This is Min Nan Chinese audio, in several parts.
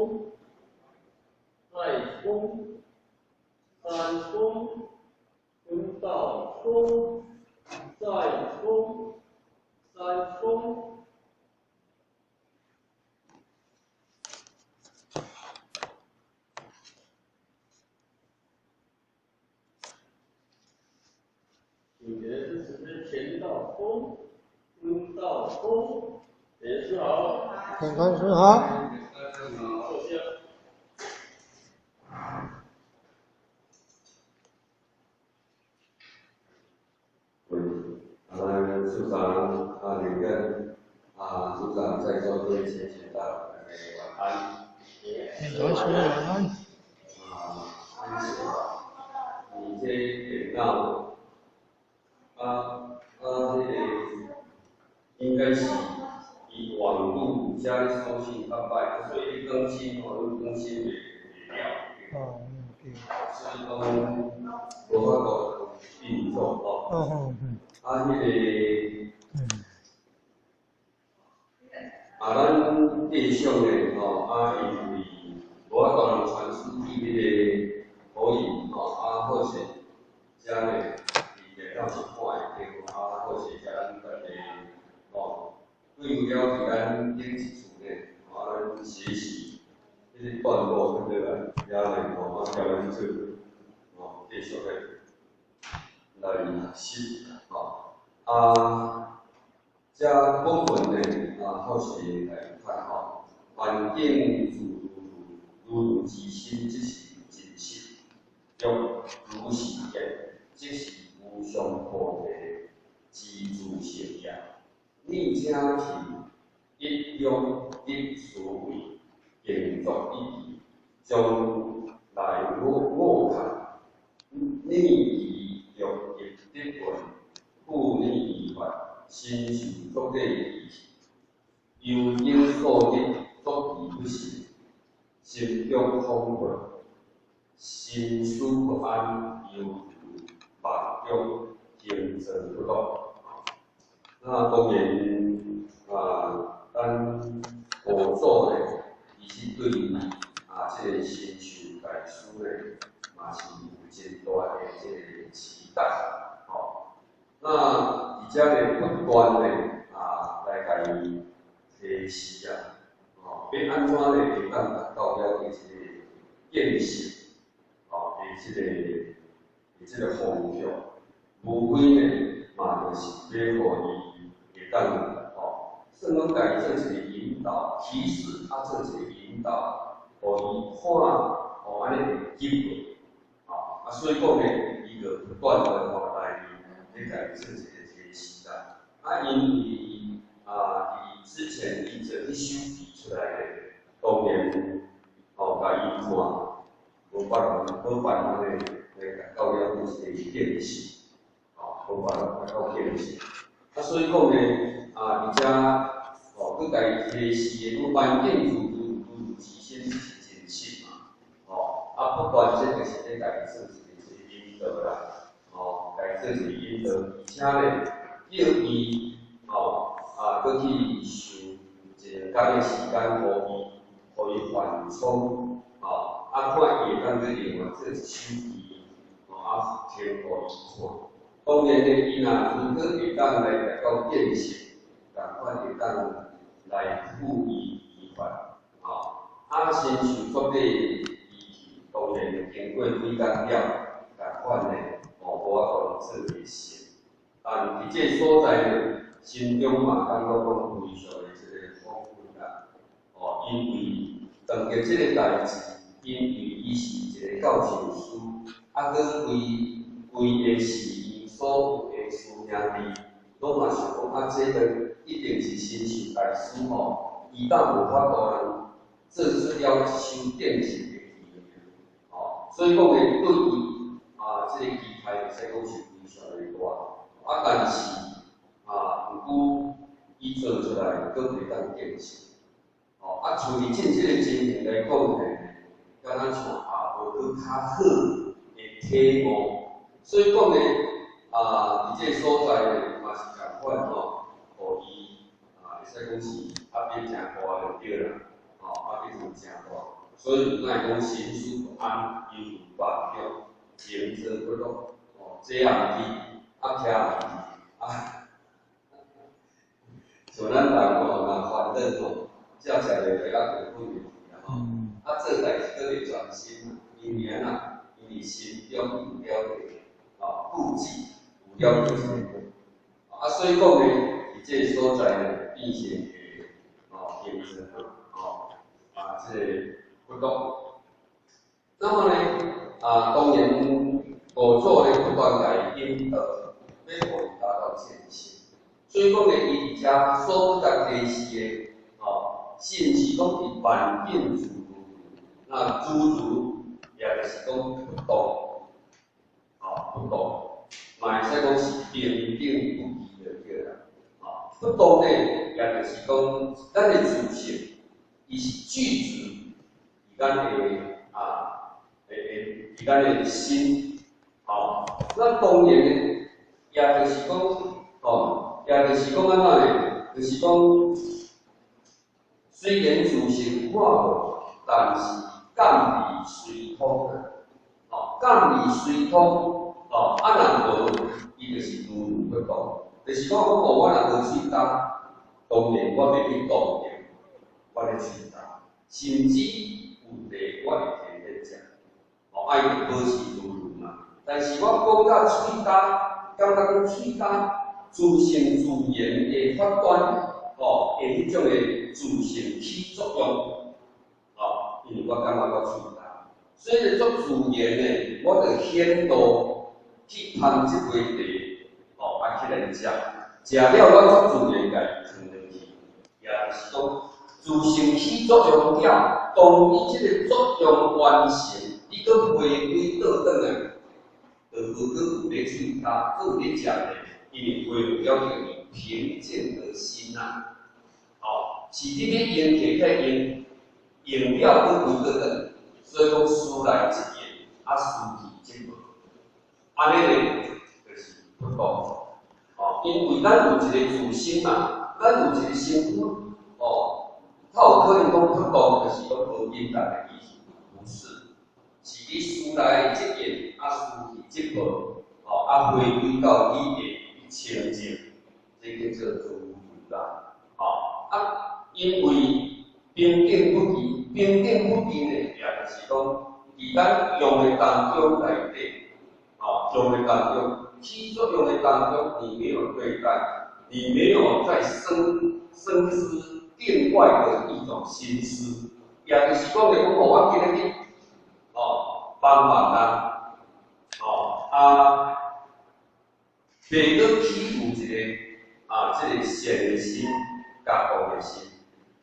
風，再風，三風，分到風，再風，三風。緊接着是前到風，分到風，點師好。點傳師好。坐下。喂，啊，處長啊，兩個啊，組長在座各位淺淺的，大家晚安。點傳師晚安。啊，你這電腦啊，這個應該是伊網路遮收信較歹，所以更新吼，攏更新袂袂了。哦，對。所以講無法度運作吼。啊，彼個，啊，咱繼續呢，吼，啊，因為無法度人傳輸去彼個火影，吼，啊，好勢遮呢，佇電腦是看會著，啊，好勢遮咱家己，吼，對了佇咱頂一厝呢，啊，咱學習彼個段落對來，遐呢，吼，啊，交咱做，吼，繼續的來學習，吼，啊。遮本文呢，啊，好勢來看吼，環境自如如其心，即是真實；若如是見，即是無上菩提之自性也。念者去一中一思維，敬作一義，將來我看，念其欲得聞，復念彼法。身受作禮儀器，由應所得作意不行，心中恍惚，心思不安，猶如夢中行裝不動。那當然啊，咱佛祖呢，其實對於啊這個神秀大師呢，嘛是有真大的這個期待，吼。那佇遮咧不斷咧啊，來共伊提示啊，吼，欲按怎咧會當達到了的這個見性，吼，的這個方向，無非呢嘛，就是欲予伊會當吼，算講共伊做一個引導，提示啊，做一個引導，予伊看，吼，按呢會急無，吼，啊，所以講呢，伊就不斷的吼來咧共伊做一個提示啦。啊，因為伊啊，伊之前伊做彼首偈出來咧，當然吼，共伊看，無辦法，無辦法咧來達到了一個見性，吼，無辦法達到見性。啊，所以講呢，啊，佇遮吼，閣共伊提示的，講環境自如如其心，這是真實嘛，吼，啊，不斷這就是咧共伊做一個這個引導啦，吼，共伊做一個引導，而且呢，叫伊吼啊，閣去想一兩工的時間，予伊緩衝，吼，啊，看伊會當閣另外做一首偈，吼，啊，提予伊看。當然呢，伊若如果會當來達到見性，仝款會當來付伊依法，吼，啊，身受作禮儀器，當然經過幾工了，仝款呢，吼，無法度做會成。但佇這個所在呢，心中嘛感覺講非常的這個恍惚啦，吼，因為當著這個代誌，因為伊是一個教授師，啊，閣規規個寺院所有的師兄弟，攏嘛想講啊，這個一定是神秀大師吼，伊敢有法度人做出了一首見性的偈，吼，所以講呢，對伊啊，這個期待會使講是非常的大。啊，但是啊，毋過伊做出來，閣袂當見性，吼，啊，像佇這這個情形來講呢，敢若像也無閣較好的體悟，所以講呢，啊，佇這個所在呢，嘛是仝款吼，予伊啊，會使講是壓力誠大就對啦，吼，壓力是誠大。所以咱會講心思不安，猶如萬象，行坐不樂，哦，坐也毋去，啊，徛也毋去，啊，像咱人吼，若煩惱吼，食食袂落啊，就睏袂去啊吼，啊，做代志閣袂專心，因為按怎？因為心中有了個哦顧忌，有了個啊，所以講呢，佇這个所在呢，變成個哦，形成哦，啊，這个不動。那麼呢，啊，當然五祖咧不斷共伊引導，欲予伊達到見性。所以講呢，伊佇遮所不共提示的，哦，甚至講佇萬境自如，那自如也就是講不動，哦，不動，嘛會使講是平等不移就對啦。哦，不動呢，也就是講咱的自性，伊是具足，佇咱的啊，會佇咱的心，哦，那當然呢，也就是講，哦，也就是講按怎呢？就是講，雖然自性看無，但是感而隨通啊，哦，感而隨通，哦，啊若無，伊就是如如不動。就是講，哦，我若無喙焦，當然我袂去動用我的喙焦，甚至有茶我會提咧食，哦，愛保持如如嘛。但是我講到喙焦，感覺講喙焦自性自然的發端，哦，的彼種的自性起作用，哦，因為我感覺我喙焦，所以做自然的，我就顯露去捧這杯茶，哦，啊起來食，食了我足自然共伊囥落去，也就是講自性起作用了，當伊這个作用完成，你閣回歸倒轉來，就無閣有咧喙焦，閣有咧食茶，因為恢復了著平靜的心啊，哦，是你欲用提起來用，用了閣回倒轉，所以講思來即用，啊思去即無，按呢呢就是不動，哦，因為咱有一个自心嘛，咱有一个身軀，哦，較有可能講不動，就是講無簡單的意思，不是，是你思來即用，啊思去即無，哦，啊回歸到你的清淨，這叫做自如啦，哦，啊，因為平等不移，平等不移呢，也就是講，佇咱用的當中內底，哦，用的當中，起作用的當中，你沒有對待，你沒有在生之另外的一種心思，也就是講的講，我今日去，哦，幫忙啊，哦，啊，袂閣起有一个啊，這个善的心，佮惡的心，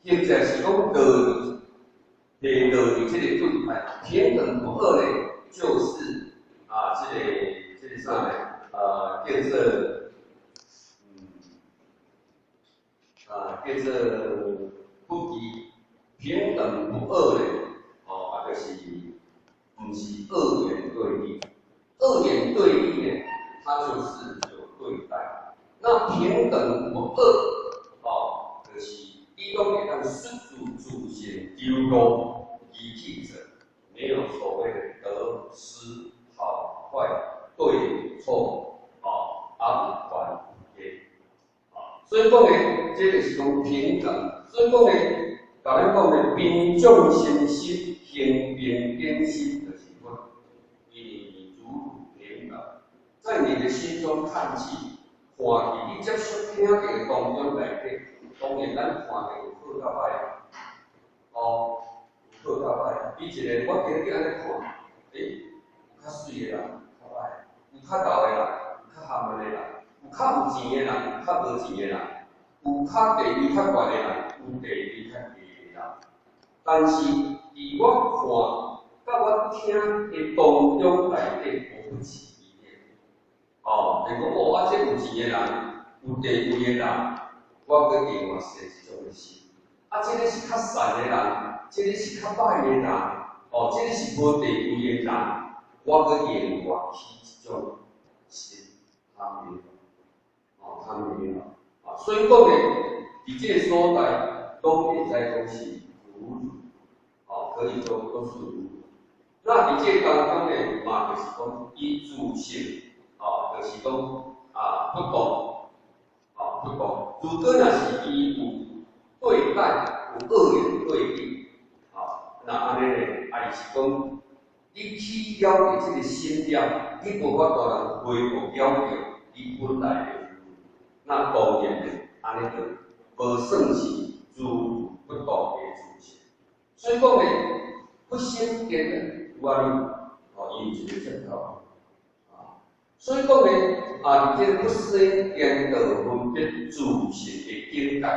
或者是講落佇，袂落佇這個對待，平等不二呢，就是啊，這個啥呢？叫做，啊，叫做不移，平等不二呢，哦，啊，就是毋是二元對立，二元對立呢，它就是有對待。那平等不二，哦，就是你攏會當順自自性求路而去做，沒有所謂的得失好壞對錯，哦，啊有關係，哦，所以講呢，這就是講平等。所以講呢，共咱講呢，貧眾生心，行平等心，就是講，因為如如平等，在你的心中看去，看去你接觸聽著的當中內底，當然咱看著有好佮歹，哦，有好佮歹。比一个我今日按呢看，欸，有較媠的人，較歹；有較姣的人，有較含的人；有較有錢的人，有較無錢的人；有較地位較懸的人，有地位較低的人。但是，佇我看，佮我聽的當中內底無不起的。哦，就講哦，啊，這有錢的人，有地位的人，我閣另外生一種的心。啊，這个是較善的人，這个是較歹的人，哦，這个是無地位的人，我閣另外起一種心，貪的，哦，貪的啊，所以講呢，佇這个所在，攏會使講是如如，哦，可以說都是如。那佇這個當中呢，嘛就是講伊自性，哦，就是講啊不動，哦不動。如果若是伊有對待有惡言對你，哦，那按呢呢，啊伊是講你起了的這個心了，你無法度人恢復了著你本來的，那當然呢，按呢就無算是如不動的自性。所以講呢，不生見的有按呢，哦，伊有一個借口，啊，所以講呢，啊，佇這個不生顛倒分別自性的境界，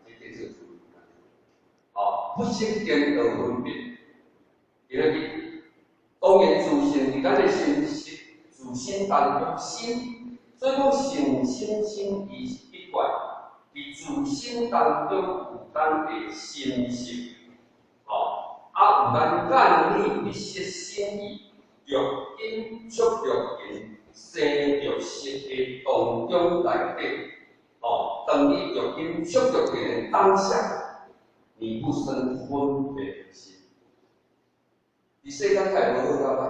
這叫做自。哦，不生顛倒分別，今仔日當然自性佇咱的心識自心當中心，所以講心心心伊是一貫，佇自心當中有咱的心識，哦，啊有咱眼耳鼻舌身意六根觸六尘生著識的當中內底，哦，當你六根觸六塵的當下，你不生分別心。佇世間較會無好較歹，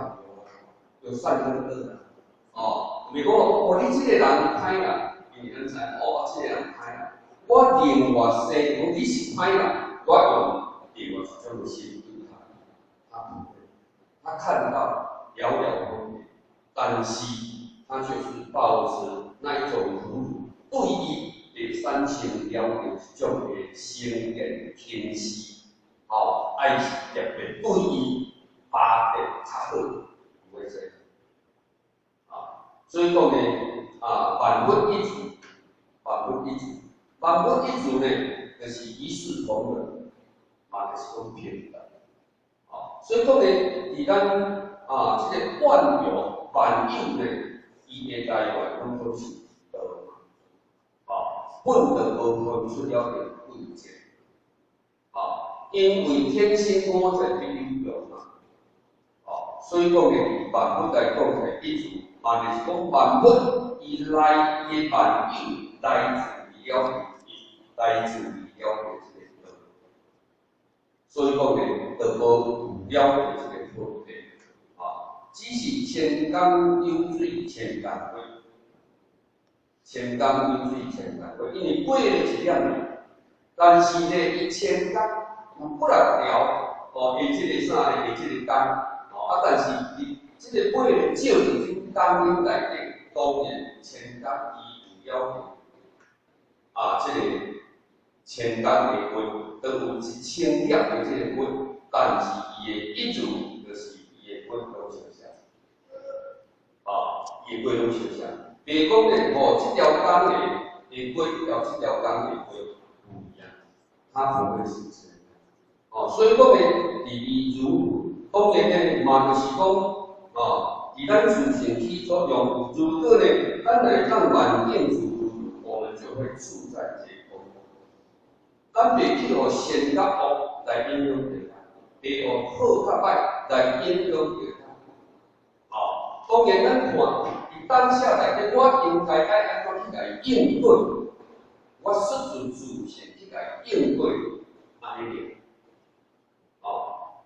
有善跟惡啦。哦，毋是講哦，你這個人歹啦，因為咱知哦，這個人歹啦。我另外生講你是歹啦，我用另外一種心對他，他不會，他看到了了分別，但是他卻是保持那一種如如，對伊會產生了一種的成見輕視，哦，愛是特別對伊巴結較好，有會這。啊，所以講呢，啊，萬物一主，萬物一主，萬物一主呢，就是一視同仁，嘛就是講平等。啊，所以講呢，佇咱啊，這個萬有萬有呢，伊的來源攏總是道嘛。啊，本就無分出了個貴賤。啊，因為天生我材必有用嘛。啊，所以講呢，萬物來講起來，一主，嘛就是講萬物伊來伊的萬有來自於了，來自於了的這個道。所以講呢，就無了的這個分別。啊，只是千江有水千江過，千江有水千江過，因為過了一點爾，但是呢，伊千江有幾若條，哦，的這個啥呢？的這個江，哦，啊，但是伊這個尾咧照佇這江湧內底，當然千江伊有了啊，這個千江的過，都有1000粒的這個過，但是伊的一如就是伊的過攏相像，啊，伊的過攏相像。袂講咧，哦，這條江的的過，和這條江的過不一樣，它不會是這樣。哦，所以講咧，佇伊如，當然咧，嘛就是講，哦，佇咱自性起作用，如果咧，咱來當萬境自如，我們就會住在這空。咱袂去予善佮惡來影響著咱，袂予好佮歹來影響著咱。哦，當然咱看佇當下內底，我應該愛按怎去共伊應對？我失自自性去共伊應對，按呢爾。哦，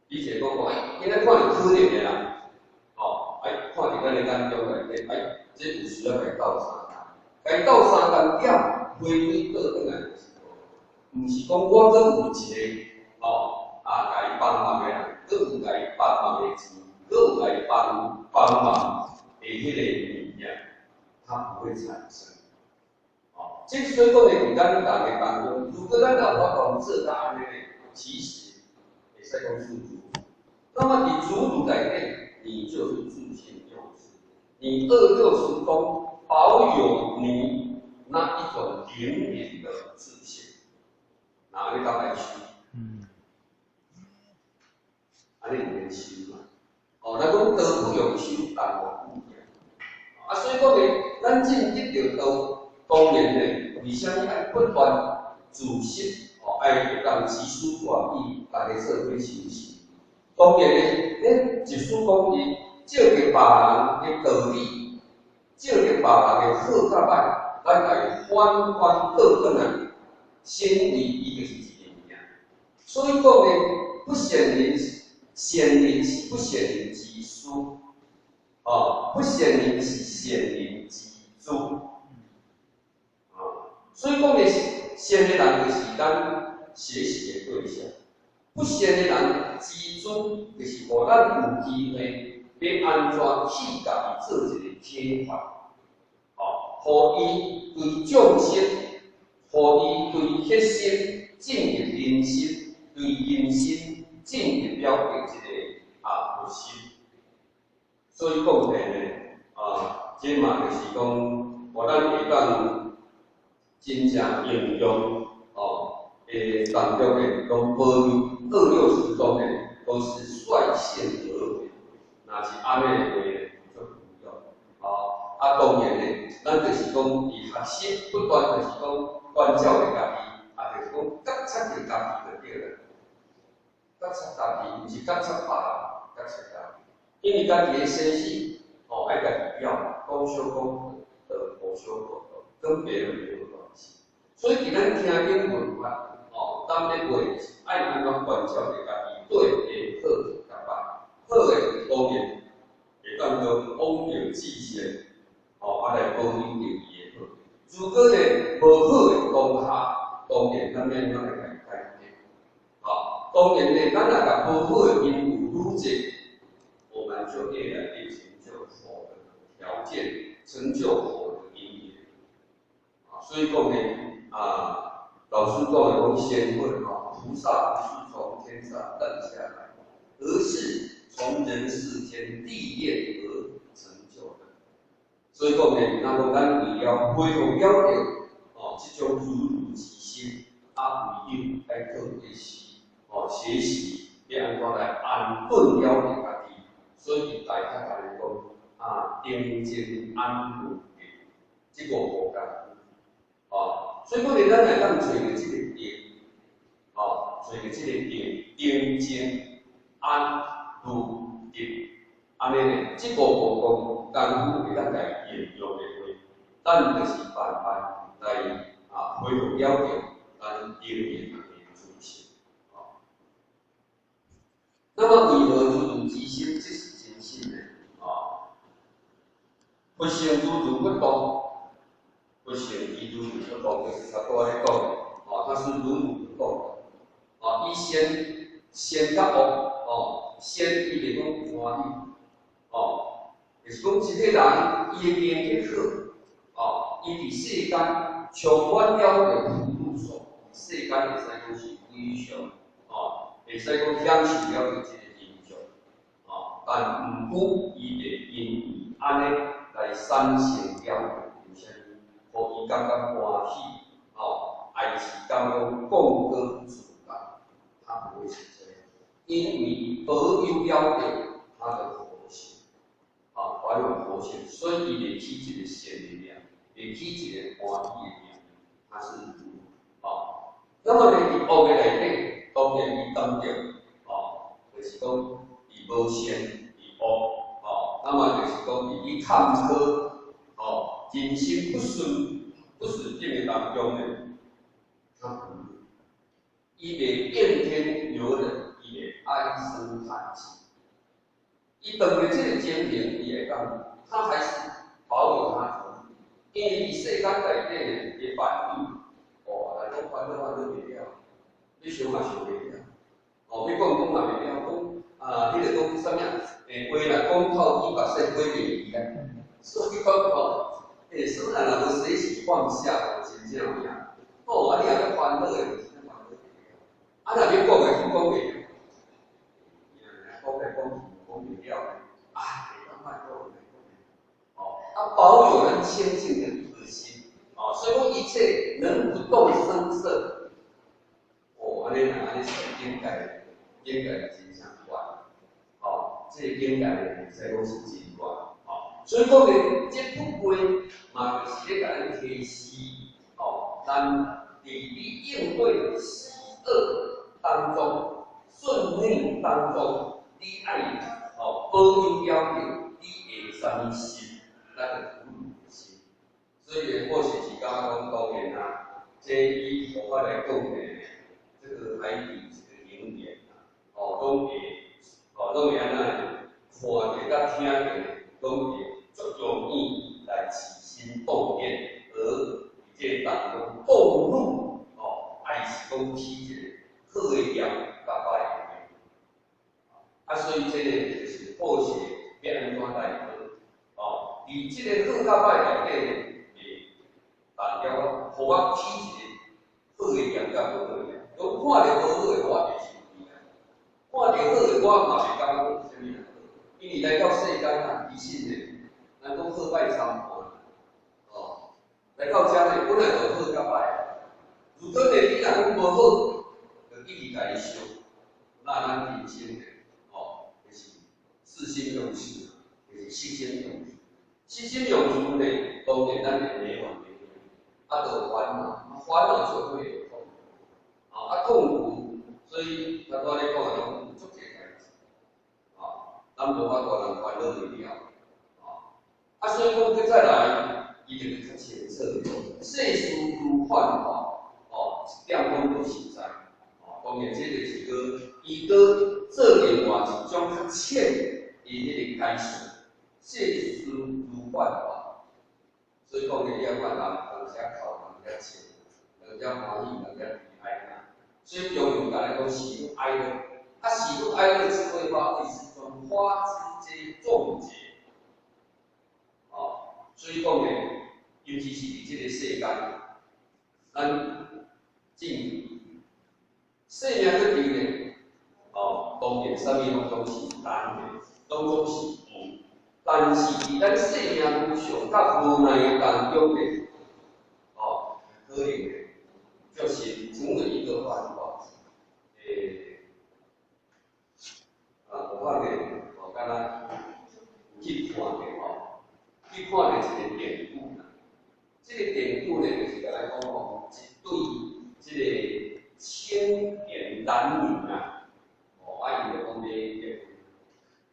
以前講講，哎，今仔看著可憐的人，哦，哎，看佇咱的眼中內底，哎，這有需要共伊鬥相共，共伊鬥相共點，回歸倒轉來就是講，毋是講我閣有一個，哦，啊，共伊幫忙的人，閣有共伊幫忙的錢，閣有共伊幫幫忙的彼個物件，它不會產生。哦，這所以講呢，佇咱人的當中，如果咱有法度做到按呢，其實會使講是如。那麼佇如如內底，你就是自性有知，你二六時中保有你那一種靈敏的自信，哪會當來修？按呢毋免修嘛。哦，咱講道不用修，但無不行。啊，所以講呢，咱真得著道，當然呢，為啥物愛不斷自習？哦，愛會當集思廣益，大家做伙修習。當然呢，咧集思廣益，照著別人的道理，照著別人的好佮歹，咱來反觀倒轉來，成為伊就是一個物件。所以講呢，不顯靈，顯靈是不顯靈之師，哦，不顯靈是顯靈之師，啊，所以講的是善的人就是咱學習的對象，不善的人之師，就是予咱有機會欲按怎去共伊做一個啟發，哦，予伊對眾生，予伊對彼心進入人心，對人心進入了解這個啊佛心。所以講起呢，啊，這嘛就是講，予咱會當真正應用哦，當中的攏保有二六時中的，都是率性而為。若是按呢的話呢，就不用。哦，啊，當然呢，咱就是講佇學習不斷，就是講關照著家己，啊，就是講覺察著家己就對啦。覺察家己，毋是覺察別人，覺察家己。因為家己的生死，哦，愛家己了，講小講的，無小講，跟別人沒有關係。所以，佇咱聽經聞法，哦，當咧過是愛按怎關照著家己，對的好共歹，好的當然會當講往著至善，哦，啊來保有著伊的好。如果呢無好的當下，當然咱欲按怎來共伊解決？哦，當然呢，咱若共無好的因有愈濟，我們就越來越成就佛的條件，成就佛的因緣。啊，所以講呢，啊，老師講的講仙佛吼，菩薩不是從天上誕下來，而是從人世間歷練而成就的。所以講呢，若講咱為了恢復了著哦，這種如如之心，啊，唯有愛靠學習，哦，學習欲按怎來安頓了著家己。所以大家共你講啊，定靜安頓這五步工，哦，所以講呢，咱會當揣著這個定，哦，揣著這個定，定靜安如定，按呢呢，這五步工功夫會當來應用的話，咱就是慢慢來啊恢復了著咱靈命的主性，哦。那麼為何如如之心，這是真心呢？啊，佛性如如不動，佛性伊如如不動，就是頭拄仔咧講的，哦，它是如如不動的，啊，伊善善佮惡，哦，善伊會講歡喜，哦，就是講一個人伊的能力好，哦，伊佇世間充滿了的福祿壽，世間會使講是非常，哦，會使講享受了著這個真相，哦，但毋過伊會因為按呢來產生了著啥物，予伊感覺歡喜，哦，還是感覺講高自大，他不會是這樣，因為伊保有了著他的佛性，啊，保有佛性，所以伊會起一個善的念，會起一個歡喜的念，他是如，哦，那麼呢，佇惡的內底，當然伊當著，哦，就是講伊無善，伊惡，哦，那麼就是講佇伊坎坷，哦，人生不順不順境的當中呢，他不，伊袂怨天尤人，伊會唉聲嘆氣。伊當著這個情形，伊會講，他還是保有他自己，因為佇世間內底呢，伊反應，哦，來講煩惱煩惱袂了，你想嘛想袂了，哦，欲講講嘛袂了，講啊，彼個講啥物啊？話若講透，伊目屎過袂去啊。所以講吼，雖然若無隨喜放下，真正有影。哦，啊，你若閣煩惱的，真正煩惱袂了。啊，若欲講的，講袂了，講來講去講袂了，啊，會當莫講，莫講。哦，啊，保有咱清淨的一個心，哦，所以講一切能不動聲色。哦，按呢按呢是境界，境界真正懸。哦，這個境界會使講是真懸。哦，所以講呢，這不過嘛，就是咧共咱提示，哦，咱佇你應對喜惡當中，順逆當中，你愛哦保有了著你的啥物心，咱的如如的心。所以，或許是感覺講當然啊，這以佛法來講呢，這個海底這個永遠啊，哦，攏會按怎呢？看著佮聽著呢，攏會足容易來起心動念，而佇這個當中動怒，哦，還是講起一個好的業佮歹的業。啊，所以這個就是好勢欲按怎來學？哦，佇這個好佮歹內底呢，會動了，予我起一個好的業佮無好的業。講看著無好的，我會生氣啊；看著好的，我嘛會感覺講啥物啊好。因為來到世間啊，其實呢，咱講好歹參半，哦，來到遮呢，本來就好佮歹。如果呢，你若講無好，就一直共伊想，那咱人生呢，哦，就是四心用事，就是色心用事。色心用事呢，當然咱會沒完沒了，啊，就煩惱，煩惱就會有痛苦，啊，痛苦，所以頭拄仔咧講的攏有足濟代誌，啊，咱無法度人煩惱會了，啊，所以講閣再來，伊就會較清楚。世事如幻化，哦，一點攏無實在，哦，當然這就是閣伊閣做另外一種較淺的彼個解釋。世事如幻化，所以講呢，你愛看人，當時哭，當時笑，當時歡喜，當時悲哀啊。所以中庸共咱講喜怒哀樂，啊，喜怒哀樂智慧花，為是種花枝皆眾結。哦，所以講呢，尤其是佇這個世間，咱進生命決定呢，哦，當然啥物攏總是難的，攏總是有。但是佇咱生命無常佮無奈的當中呢，哦，可能呢，就是成為一個幻化。欸，啊，無法呢，哦，敢若有去看著吼，去看著一個典故啦。這個典故呢，就是共咱講吼，一對這個青年男女啊，哦，啊，𪜶就講欲結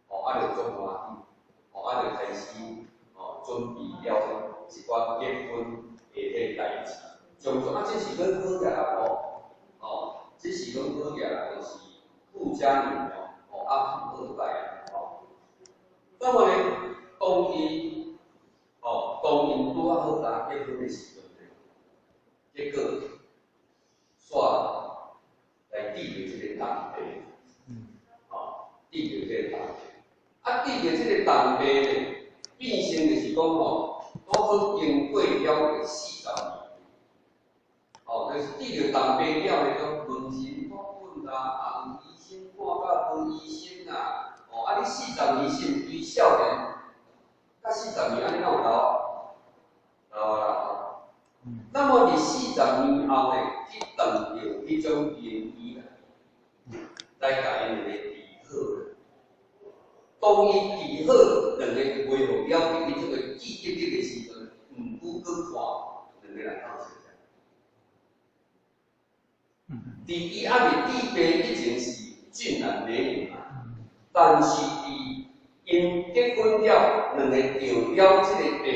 婚，哦，啊，就足歡喜。哦，啊，就開始哦，準備了一寡結婚的彼個代誌，種種啊，這是講好額啊，哦，這是講好額啊，就是富家女哦，哦，啊，富二代啊，哦。那麼呢，當伊，哦，當𪜶拄仔好共結婚的時陣呢，結果煞來得著這個重病，哦，得著這個重病。啊，得著這個重病呢，變成就是講吼，拄好經過了40年，哦，就是得著重病了呢，講門神看本啦，啊，有醫生看甲無醫生啦，哦，啊，你四十年是毋對少年，甲四十年按呢敢有老？老啊啦吼。那麼佇四十年後呢，去碰著彼種名醫啦，來共𪜶兩個治好啦。當伊治好，兩個恢復了佇彼種個記憶力的時陣，毋久閣看兩個人鬥相共。佇伊猶未治病以前是俊男美女嘛，但是佇𪜶結婚了，兩個著了這個病，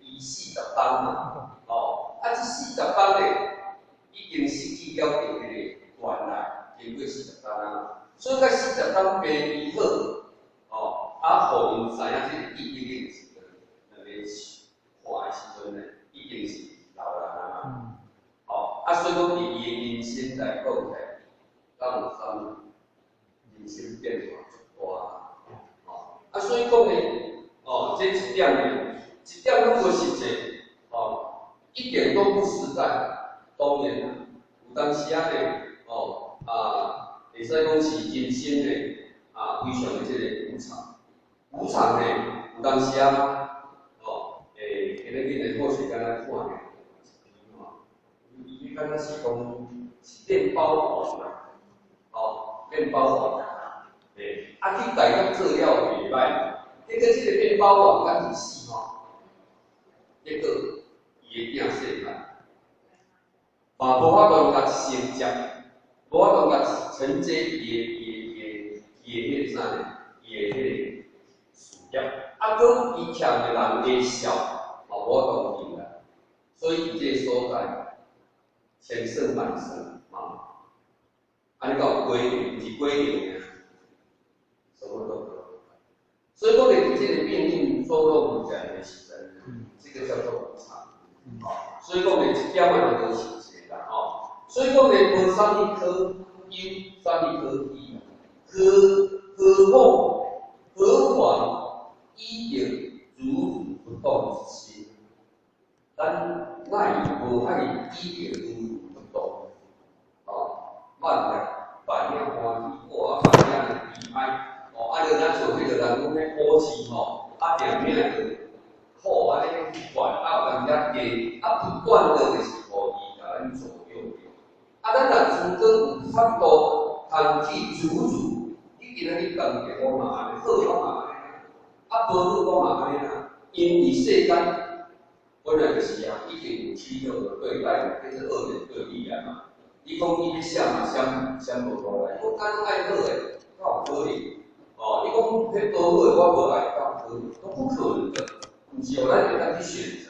伊四十冬嘛，哦，啊，這四十冬呢，已經失去了著彼個原來，經過四十冬啊，所以甲四十冬病醫好。哦，啊，予𪜶知影這個記憶力的時陣，兩個看的時陣呢，已經是老人啊嘛。哦，啊，所以講佇伊的人生來講起來，敢有啥物人生變化足大。哦，啊，所以講呢，哦，這一點呢，一點攏無實際，哦，一點都不實在。當然啦，有當時仔呢，哦，啊，會使講是人生呢，啊，非常的這個無常，無常呢，有當時啊，哦，欸，今日恁的好勢敢若看著一吼，伊敢若是講是麵包王啦，哦，麵包王，欸，啊去大陸做了袂歹，結果這個麵包王敢是死吼，結果伊的囝細漢，嘛無法度共承接，無法度共承接伊的彼個啥呢？伊的彼個事業，啊，閣伊欠著人的數，嘛無法度還啦，所以佇這個所在，千算萬算嘛，按呢敢有幾年？毋是幾年爾，什麼？所以講佇這個命運捉弄人的時陣，這個叫做無常。哦，所以講呢，這點仔就無實際啦，吼。所以講呢，無啥物可憂，啥物可喜，何況何妨依著如如不動之心，咱哪會無愛依著如如不動？哦，萬業萬業歡喜，我萬業悲哀。哦，啊，就若像彼個人講彼股市吼，啊，定命就好按呢懸，啊，有當時低，啊，不斷的就是予伊共咱左右著。啊，咱若如果有法度通去如如，你今仔日當下我嘛按呢，好我嘛按呢，啊，無好我嘛按呢啦。因為世間本來就是啊，已經有起好對待，叫做二元對立啊嘛。你講伊欲閃嘛閃閃無過來，伊講咱攏愛好的，哪有可能？哦，你講彼無好的我無愛，哪有可能？都不可能的，毋是予咱會當去選擇，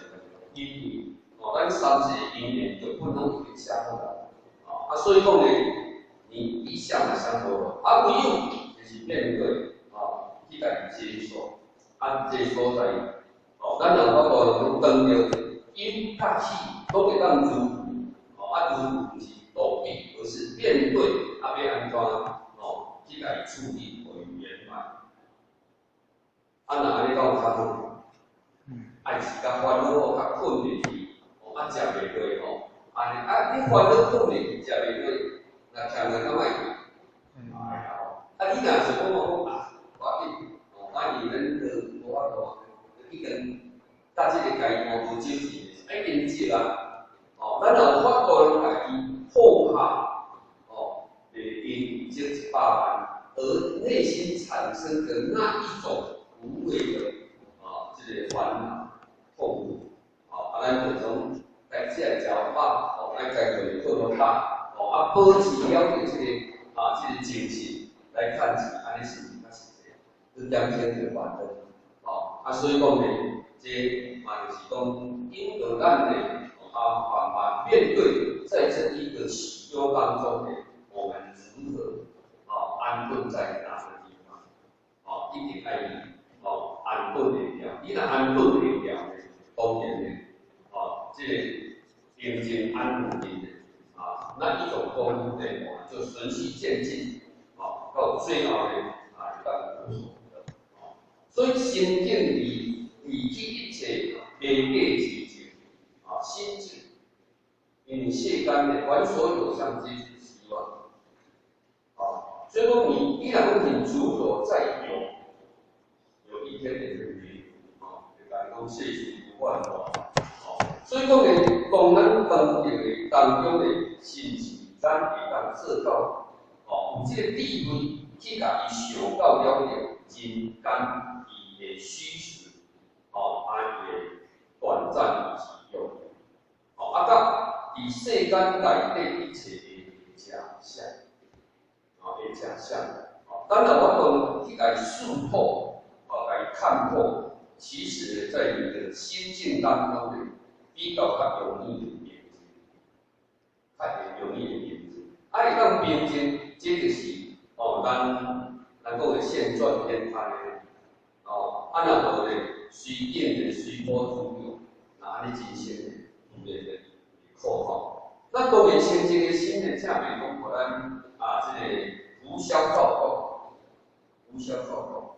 因為哦，咱三世因緣就不能一定相好啦。啊，所以講呢，你一向嘛相好咯，啊，唯有就是面對，哦，去共伊接受，啊，這個所在，哦，咱若有法度當著憂佮喜，攏會當如如，哦，啊，如如毋是躲避，而是面對，啊，欲按怎，哦，去共伊處理，予伊圓滿。啊，若按呢敢有較好？愛是共煩惱吼，較困袂去，哦，啊，食袂落吼。按呢啊，你煩惱困袂去，食袂落，若徛落敢歹去？哎呀吼！啊，你若想講我講啊，無要緊，哦，反正咱都無法度，已經到這個階段無少錢，一定借啊！哦，咱若有法度共伊放下，哦，袂因為這100萬而內心產生的那一種無謂的啊，這個煩惱、痛苦，哦，啊，咱就種來這個食飽，哦，愛家己困予飽，哦，啊，保持了這個啊，這個精神來趁錢，按呢是毋是較實際？去減輕這個煩惱，哦，啊，所以講呢，這嘛就是講引導咱呢，啊，慢慢面對在這一個喜憂當中呢，我們如何啊安頓在哪個地方？哦，一定愛哦安頓會牢，你若安頓會牢呢，當然呢，哦，這個平靜安穩的啊，那一種功夫呢，就循序漸進，啊，到最後呢，啊，會當有所得。所以心境離離去一切邊界之境，啊，心境，因為世間的凡所有相，皆是虛妄。啊，所以講你若講你執著在有，有一天也會沒有，啊，就講世事無幻化，哦，所以講呢，當咱當著的當中的是毋是咱會當做到，哦，有這個智慧去共伊想到了著人間伊的虛實，哦，啊伊的短暫以及有，哦，啊，佮佇世間內底一切的假象，哦，的假象，哦，當然我講去共伊識破，哦，共伊看破，其實在你的心境當中呢，比較較容易的平靜，較會容易的平靜。啊，會當平靜，這就是哦，咱講的現轉天台的，哦，啊，若無呢，隨境的隨波逐流，那按呢人生呢，有會會苦吼。那當然清淨的心呢，正袂講予咱啊，這個呼囂造作，呼囂造作。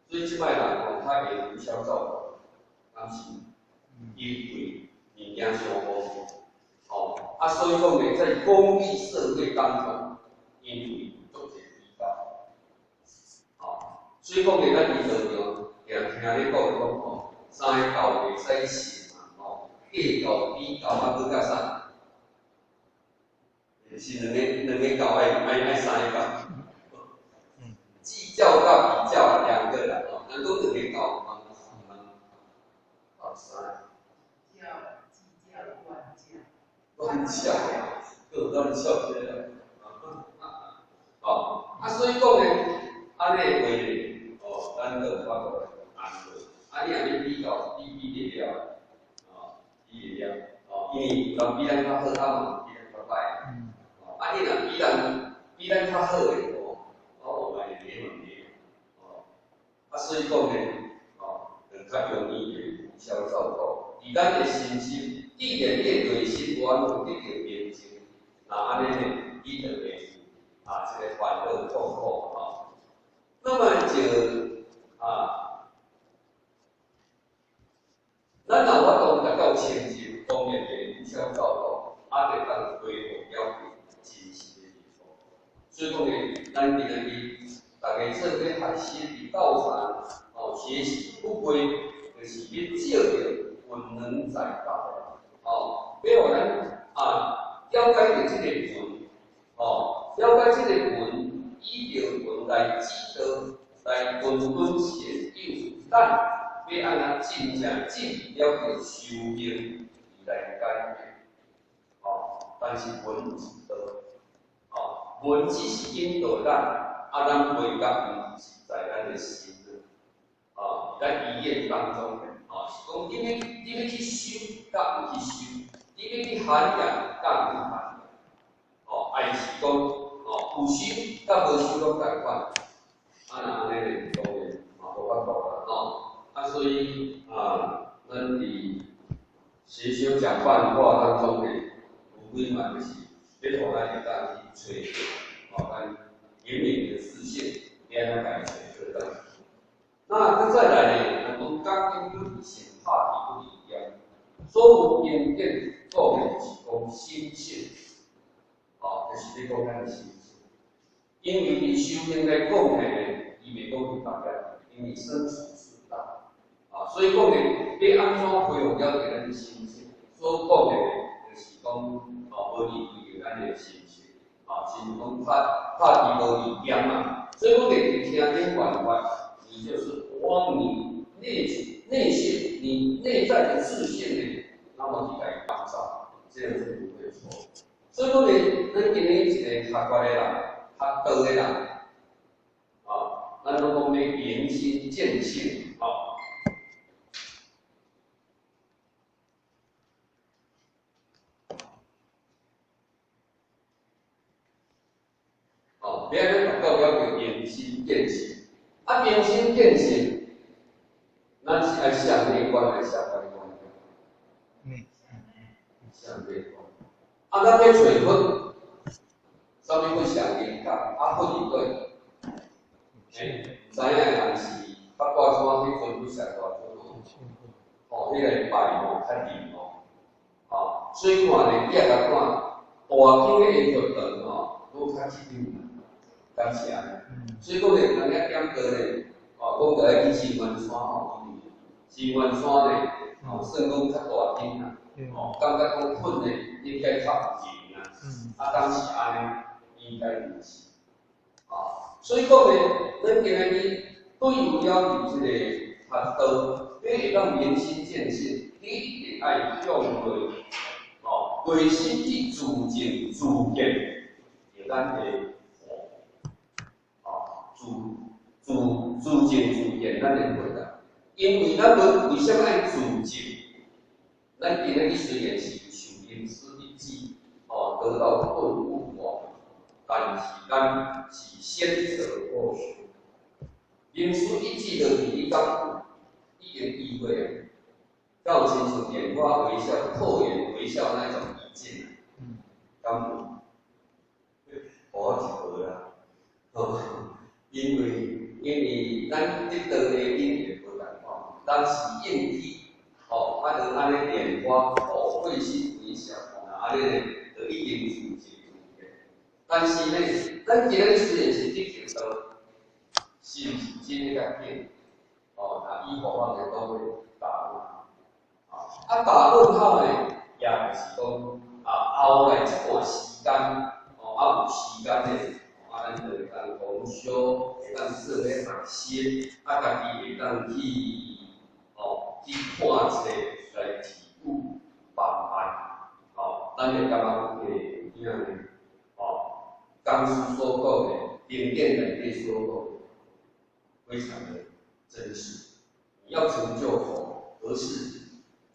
所以這擺人吼，較會呼囂造作，敢是？因為物件傷好，哦，啊，所以講呢，在功利社會當中，因為有足濟比較，哦，所以講呢，咱佇道場定聽咧講講吼，三个教袂使信嘛，吼，計較比較啊，閣較啥？是兩個教愛三個教，計較佮比較兩個啦，吼，人講兩個教，毋通哦三個。計較亂較。亂較，閣有亂較這個，哦，啊，所以講呢，按呢話呢，哦，咱就有法度安頓。啊，你若欲比較，比比會了，哦，比會了，哦，因為有人比咱較好，啊嘛比咱較歹。哦，啊，你若比人比咱較好的，哦，我嘛會沒問題，哦，啊，所所以講呢，哦，就較容易會無銷造苦。佇咱的身心，既然你的內心無按怎得到平靜，那按呢呢，你就會啊，這个煩惱痛苦吼。那麼就啊，咱若有法度達到清淨，當然會無銷造苦，啊，就當恢復了真實的地方。所以講呢，咱今仔日大家做伙學習佇道場哦，學習不過就是欲照著聞能載道，哦，欲予咱啊了解著這个聞，哦，了解這个聞，以著聞來指導，來根本善友，咱欲按怎真正進入了著修行來改變，哦，但是聞是道，哦，聞只是引導咱，啊，咱袂覺毋是在咱的心，哦，咱語言當中，哦，是講你欲去修，佮毋去修；你欲去涵養，佮毋去涵養。哦，還是講，哦，有修佮無修攏仝款。啊，若按呢咧，當然嘛無法度啦，吼。啊，所以啊，咱佇邪修講幻化當中呢，有幾萬就是欲予咱會當去揣著，哦，咱明明的自性，欲按怎共伊揣著來。那閣再來呢，咱講感應不離心，拍鐵不離劍。所有經典講的就是講心性，哦，就是咧講咱的心性。因為佇修行來講呢，伊袂講佇別個，因為生死之道，啊，所以講呢，欲按怎恢復了解咱的心性，所講的就是講，哦，無離開著咱的心性，啊，是講拍拍鐵無離劍嘛。所以講呢，佇聽經聞法，你就是往你內性，你內在的自信呢，那麼去來觀照，這樣是不會錯。所以講呢，咱今日一个學覺的人，學道的人，啊，咱攏講欲明心見性，啊，哦，欲按怎達到了著明心見性？啊，明心見性，咱是愛向內觀，還是向外觀？向內觀。啊，咱欲揣佛，啥物佛上靈感？啊，佛佇佗位？欸，毋知影的人是八卦山彼尊佛上大尊哦，吼，彼个拜吼較靈哦，吼，所以看呢，你也共看大間的緣佛堂吼，攏較這種，敢是按呢？所以講呢，人遐點過呢，哦，講著愛去清源山吼，因為清源山呢，哦，算講較大間啦，哦，感覺講佛呢應該較有靈啊，啊，當時按呢，應該毋是，啊，所以講呢，咱今仔日對有了佇這個學道，你會當明心見性，你一定愛向內，哦，內心去自證自見，著咱的佛，哦，自證自見咱的佛啦。因為咱無為啥物愛自證？咱今仔日雖然是受靈師一指，哦，得到頓悟哦，但是咱是先擇後修。靈師一指落去，你敢有已經意會啊？敢有親像蓮花微笑、破顏微笑那種意境啊？敢有？無我是無啦，吼，因為咱得道的因緣無仝款，咱是應機，吼，啊，就按呢蓮花，哦，會心微笑，按呢呢，就已經自證自見。但是呢，咱今仔日雖然是得道，是毋是真的較緊？哦，若以佛法來講咧，打問，啊，打問號呢，也就是講，啊，後來這段時間，哦，啊，有時間呢，啊，咱就會當共修，會當做咧學習，啊，家己會當去，哦，去看冊來體悟慢慢，哦，咱會感覺講會怎樣呢？哦，講師所講的，經典內底所講的，非常的真實。你要成就佛，而是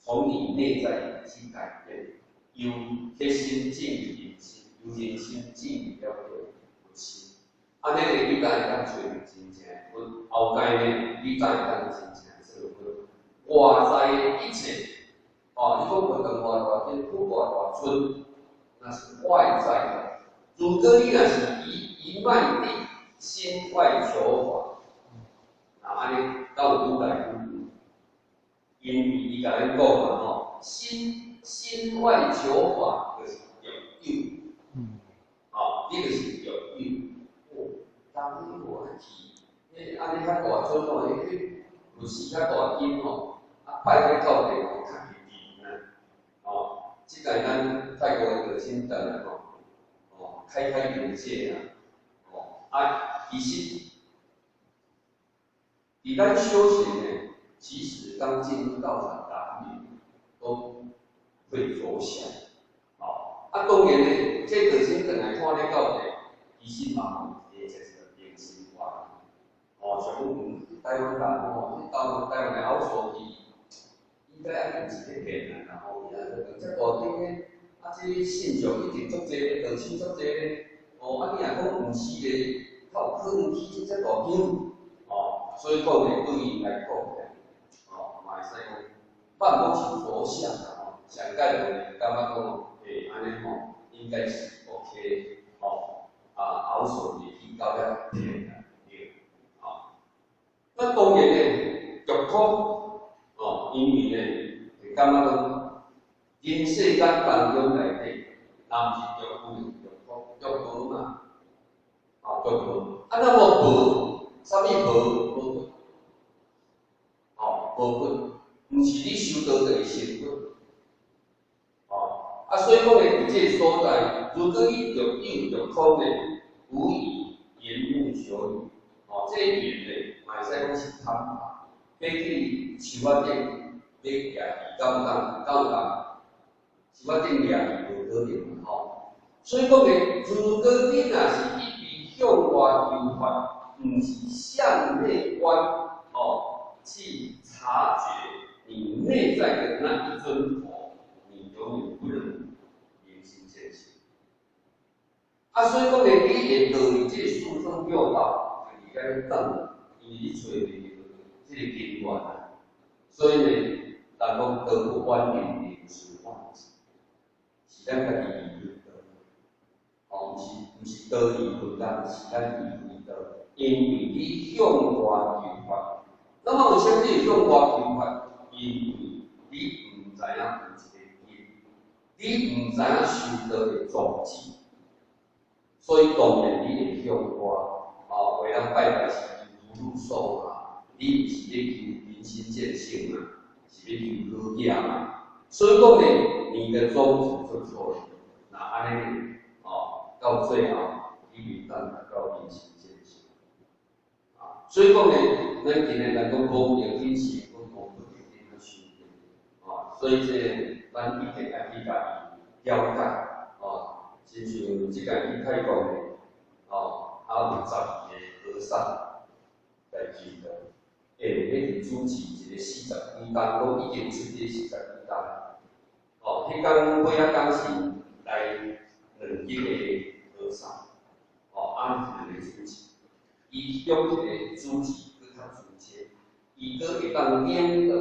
從你內在去改變，由黑心進人心，由人心進了佛心。啊，按呢你才會當揣著真正的佛，後蓋呢，你才會當真正做佛。外在的一切，哦，你講佛堂偌大間，佛偌大尊，那是外在的。如果你若是一昧地心外求法，啊，按呢敢有愈來愈遠？因為伊共咱講嘛吼，心外求法就是著有，哦，你就是著有。哦，當你無愛去，彼按呢遐大尊哦，彼佛寺遐大間吼，啊拜咧到底吼較認真啊，哦，這擺咱泰國的道親轉來吼，哦，開開眼界啊，哦，啊，其實，佇咱修行呢，其實剛進入道場難免都會着相，哦，啊，當然呢，這道親轉來看咧到底，其實嘛有一個這個明心觀，哦，像講台灣人吼，你台灣的後所去，應該愛是一個騙人啦吼，你啊就這大間的，啊，這信眾一定足濟，道親足濟，哦，啊，你若講毋是咧，較有可能起這大間，哦，所以講呢，對𪜶來講咧，哦，嘛會使講，放講是佛像啦吼，上蓋就感覺講，欸，按呢吼，應該是 OK，吼，啊，後所會去到遐騙啦，對，吼，那當然呢，著空，哦，因為呢，會感覺講，人世間當中內底，若毋是著有，著空，著無嘛，哦，著無，啊，若無無，啥物無？無佛，哦，無佛，毋是你修道就會成佛，哦，啊，所以講呢，佇這個所在，如果你著有著空呢，無以緣木求魚，哦，這個緣呢，嘛會使講是貪吧，欲去樹仔頂欲掠魚，敢有當？敢有人？樹仔頂掠魚無可能嘛，吼。所以講呢，如果你若是一直向外求法，毋是向內觀，哦，去察覺你內在的那一尊佛，你永遠不能明心見性。啊，所以講呢，你會落佇這個四聖六道，就佇遐等，因為你揣袂著這個根源啊。所以呢，人講道不遠人，寧遲萬劫，是咱家己離開道。哦，毋是道離開咱，是咱離開道。因為你向外求法，那麼為啥物你會向外求法？因為你毋知影有一個根，你毋知影修道的宗旨，所以當然你會向外。哦，有人拜拜是求如如嘛，你毋是咧求明心見性嘛，是欲求好額嘛。所以講呢，你的宗旨就錯了。那按呢，哦，到最後你袂當達到明心見性。啊，所以講呢，咱今日來講無用緊是講無不一定去修煉，啊，所以這個咱一定愛去共伊了解，哦，親像這擺去泰國呢，哦，啊有12個和尚來求道，欸，彼是主持一個40幾冬，攏已經出家40幾冬，哦，彼工尾仔工是來兩間的和尚，哦，啊兩個主持，伊其中一個主持閣較資深，伊閣會當領導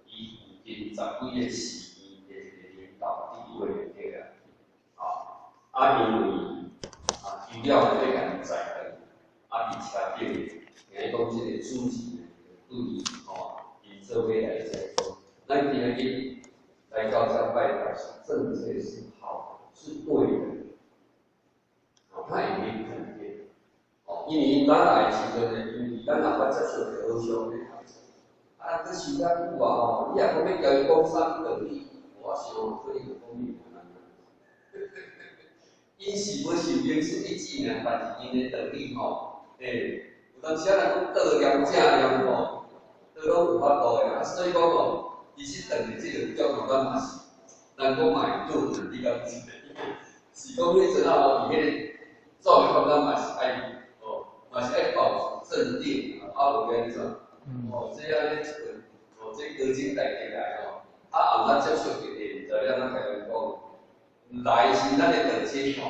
伊附近10幾個寺院的一個領導地位就對啊，哦，啊因為啊除了欲共伊載轉，啊佇車頂，聽講這個主持對伊吼，𪜶做伙來遮講，咱今仔日來到遮拜拜是正確，是好的，是對的，哦，他會肯定，哦，因為咱來的時陣呢，因為咱若捌接觸著和尚咧，啊，閣修遮久啊吼，你若講欲共伊講啥物道理，我想可能講你無難。𪜶是無受明師一指爾，但是𪜶的道理吼，欸，有當時仔人講倒念正念吼，都攏有法度的，啊，所以講吼，其實當佇這個狀況，咱嘛是，人講嘛會倒，你敢知？是講彼陣仔吼，佇彼個狀況，咱嘛是愛，哦，嘛是愛保持鎮定，啊，無按怎？哦，這按呢一個，哦，這高僧大德來吼，啊，後咱接觸著，毋知欲按怎共𪜶講，來是咱的道親吼，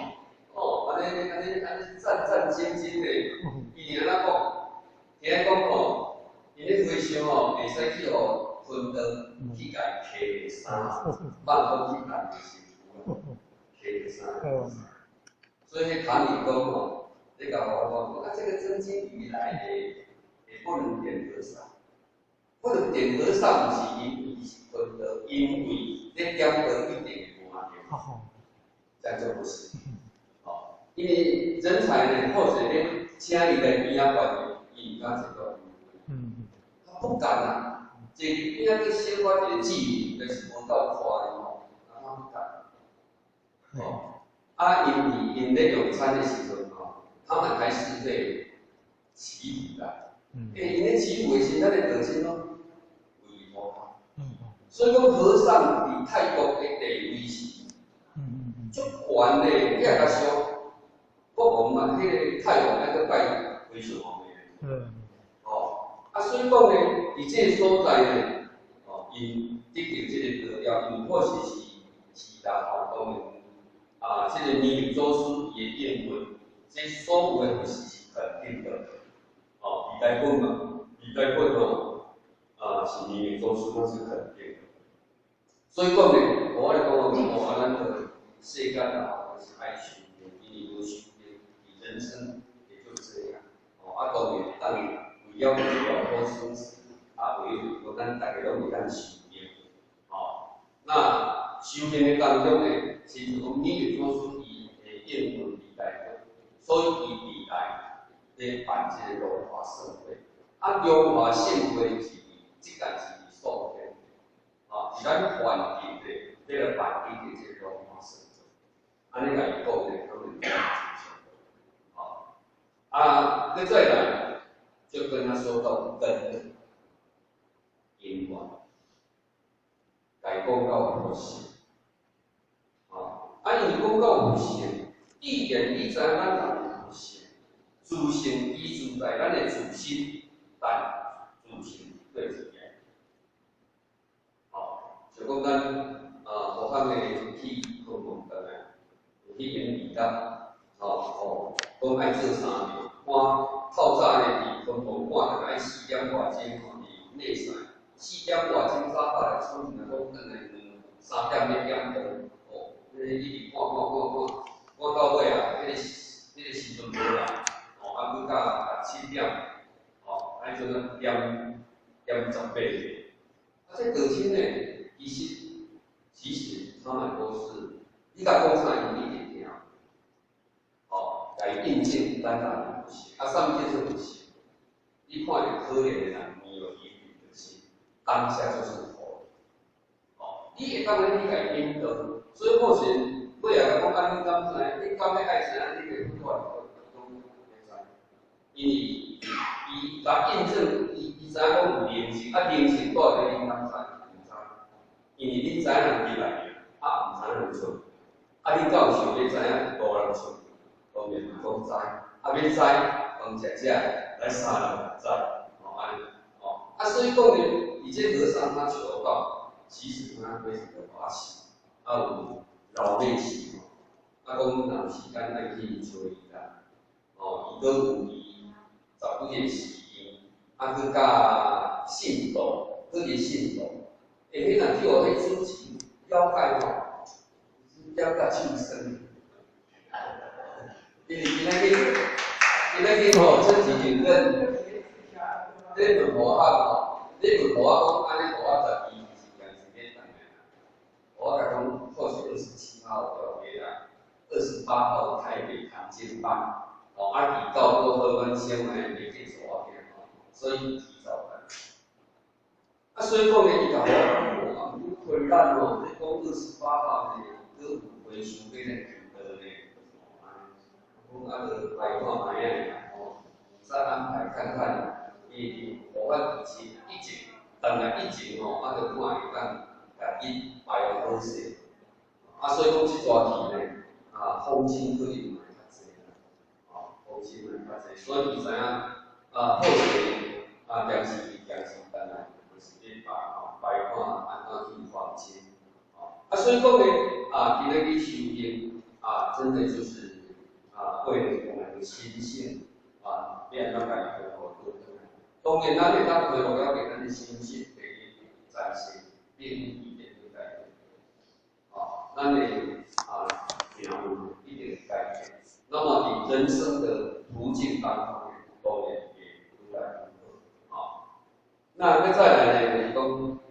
哦，按呢按呢按呢戰戰兢兢的。伊按怎講？聽講吼，𪜶咧和尚吼，會使去予坤道去共伊揢衫，放講去共伊身軀啊，揢衫。所以彼唐引講吼，你共我講，啊，這個曾經魚來的，也不能點和尚，不能點和尚，毋是因為是坤道，因為咧點道一定會無掉，這樣就不是。哦，因為人才呢，或者咧請伊來邊仔懸，伊毋敢坐到。他不敢啊，坐邊仔去小可一個距離，就是無夠寬吼，啊，他不敢。哦，啊，因為𪜶咧用餐的時陣吼，他們還是會祈福啦。欸，𪜶咧祈福的時陣，咱的道親攏跪塗跤。所以講和尚佇泰國的地位是足懸的，你若共想，國王嘛，彼個泰王愛閣拜和尚王的。哦，啊，所以講呢，佇這個所在呢，哦，𪜶得著這個道了，因為或許是是啦，吼，當然，啊，這個彌勒祖師伊的應允，這所有的是是肯定的，哦，二代本嘛，二代本吼，啊，是彌勒祖師，那是肯定的。所以講呢，我來講哦，啊，咱的世間啊，是愛修煉，因為無修煉，你人生也就這樣。哦，啊，當然，當為了了脫生死，啊，為了講咱大家攏會當修煉。哦，那修煉的當中呢，其實講彌勒祖師伊的應允二代本，所以伊二代咧辦這個龍華盛會。啊，龍華盛會是這個是宋天，啊，是咱環境的咧來辦起的這個龍華盛會。按呢共伊講呢，他們就接受。好，啊，閣再來，就跟他說到根因緣，共伊講到佛性。啊，因為講到佛性，既然你知影咱人有佛性，自性依自在咱的自心，但自性對自己。吼，就講咱啊，學校的去昆門轉來，有去演義啦，吼吼，講愛做三遍，看透早呢，佇昆門趕轉來4點外鐘吼，佇內山，4點外鐘早起來出門，講轉來3點欲點鐘，哦，彼個一直趕趕趕趕，趕到尾啊，彼個時陣無來，哦，啊，閣到7點，哦，啊，彼陣啊點點18。啊，這道親呢，其實他們都是，你共講啥，伊一定聽。哦，共伊印證咱人有佛性，啊，啥物叫做佛性？你看著可憐的人，你有疑慮的心，當下就是佛。哦，你會當咧，你共伊引導，所以目前尾仔共講啊，你敢知？你敢欲愛知影？你個不斷攏會知，因為伊共印證，伊知影講有靈性，啊靈性住佇恁敢知？毋知，因為恁知影人佇內面，啊毋知影人出，啊你敢有想欲知影大人出？當然嘛講知，啊欲知，講食食來三人知，吼按呢，吼啊所以講呢，伊這和尚他求道，其實他非常的歡喜，啊有老練習吼，啊講若有時間愛去揣伊啦，哦，伊閣有伊十幾個時間，啊閣佮信徒，閣一個信徒，欸，彼若去予彼主持了解吼，了解手酸。因為今仔日吼，這幾日咧問我吼，你問我講按呢，予我12是踮是欲轉來啦。我共講，或許27號調回來，28號台北唐經班，哦，啊，預告過後，阮先來沒記錯我聽吼，所以提早來。啊，所以講呢，伊共我講，哇，你困難哦，你講28號呢，閣有回書欲來求道呢，講啊，就排看覓仔啦，吼，再安排看看，伊無法其實一前，當然一前吼，啊，就看會當共伊排好勢。啊，所以講這逝去呢，啊，風景可能嘛會較濟啦，哦，風景嘛會較濟，所以伊知影，啊，好勢啊，電視等來，就是咧排吼，排看按怎去訪親，哦，啊，所以講呢，啊，今仔去修行，啊，真的就是啊，為了我們的心性，啊，欲按怎共伊恢復轉轉來？當然，咱會當恢復了變咱的心性，第一暫時變一定會改變。咱的命運一定會改變。那麼佇人生的途徑當中，當然會愈來愈好。那閣再來呢，就是講。